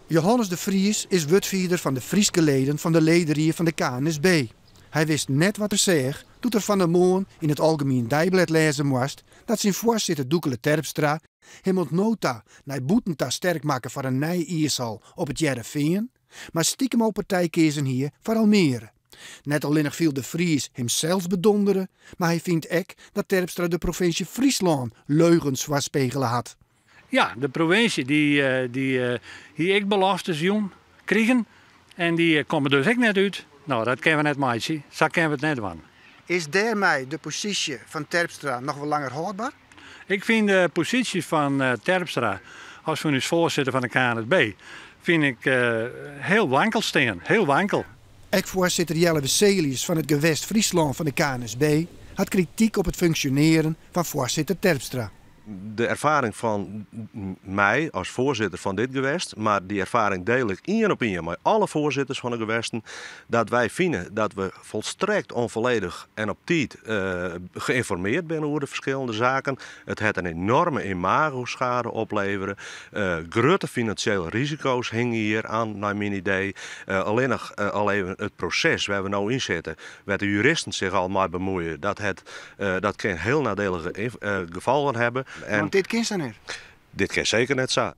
Johannes de Vries is wurdfierder fan de Fryske leden fan de lederie fan de KNSB. Hy wist net wat er seach doe't er fan 'e moarn yn it Algemien Deiblêd lêze moast dat syn foarsitter Doekele Terpstra him oant no ta nei bûten ta sterk makke foar in nij iishal op It Hearrenfean, mar stikem al partij keazen hie foar Almere. Net allinnich fielt De Vries himsels bedondere, mar hy fynt ek dat Terpstra de provinsje Fryslân leugens foarspegele hat. Ja, de provinsje dy hie ek beloftes jûn krigen en dy komme dus ek net út. No, dat kinne we net meitsje. Sa kinne we it net dwaan. Is dêrmei de posysje fan Terpstra noch wol langer hâldber? Ik fyn de posysje fan Terpstra as fan ús foarsitter fan de KNSB fyn ik hiel wankel stean, hiel wankel. Ek foarsitter Jelle Wesselius fan it Gewest Fryslân fan de KNSB hat krityk op it funksjonearen fan foarsitter Terpstra. De erfaring fan my as foarsitter fan dit gewest, mar dy erfaring deel ik ien op ien mei alle foarsitters fan de gewesten, dat wy fine dat we volstrekt onvolledig en op tiid geïnformeerd binne oer de ferskillende zaken. It hat in enorme imagoschade oplevere. Grutte finansjele risiko's hingje hjir aan, nei myn idee. Allinnich al even it proses wêr't we no yn sitte, wêr't de juristen sich al mei bemuoie, dat hat dat kin hiel nadelige gefolgen hawwe. Want dit kin sa net? Dit kin seker net sa.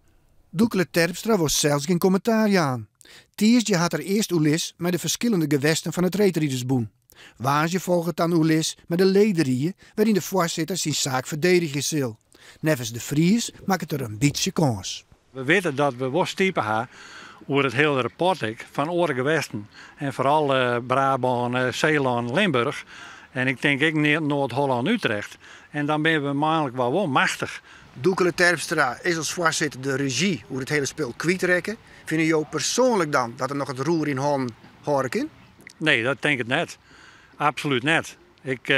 Doekele Terpstra wol sels gjin kommentaar jaan. Tiisdei hat er earst oerlis mei de ferskillende gewesten fan it reedridersbûn. Woansdei folget dan oerlis mei de lederie, wêryn de foarsitter syn saak ferdedigje sil. Neffens De Vries makket er in bytsje kâns. We witte dat we wol stipe ha oer it hiele rapport ek fan oare gewesten en foaral Brabân, Seelân, Limburch en ik tink ek Noard-Hollân, Utrecht. En dan binne we meilik wol wol machtich. Doekele Terpstra is as foarsitter de rezjy oer it hiele spul kwytrekke. Fine jo persoanlik dan dat er noch it roer yn hannen hâlde kin? Nee, dat tink ik net. Absolút net. Ik,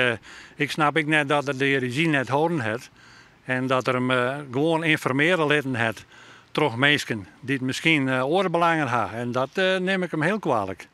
ik snap ek net dat er de rezjy net holden hat en dat er him gewoan ynformearje litten hat troch minsken dy't miskien oare belangen ha. En dat nim ik him hiel kwalik.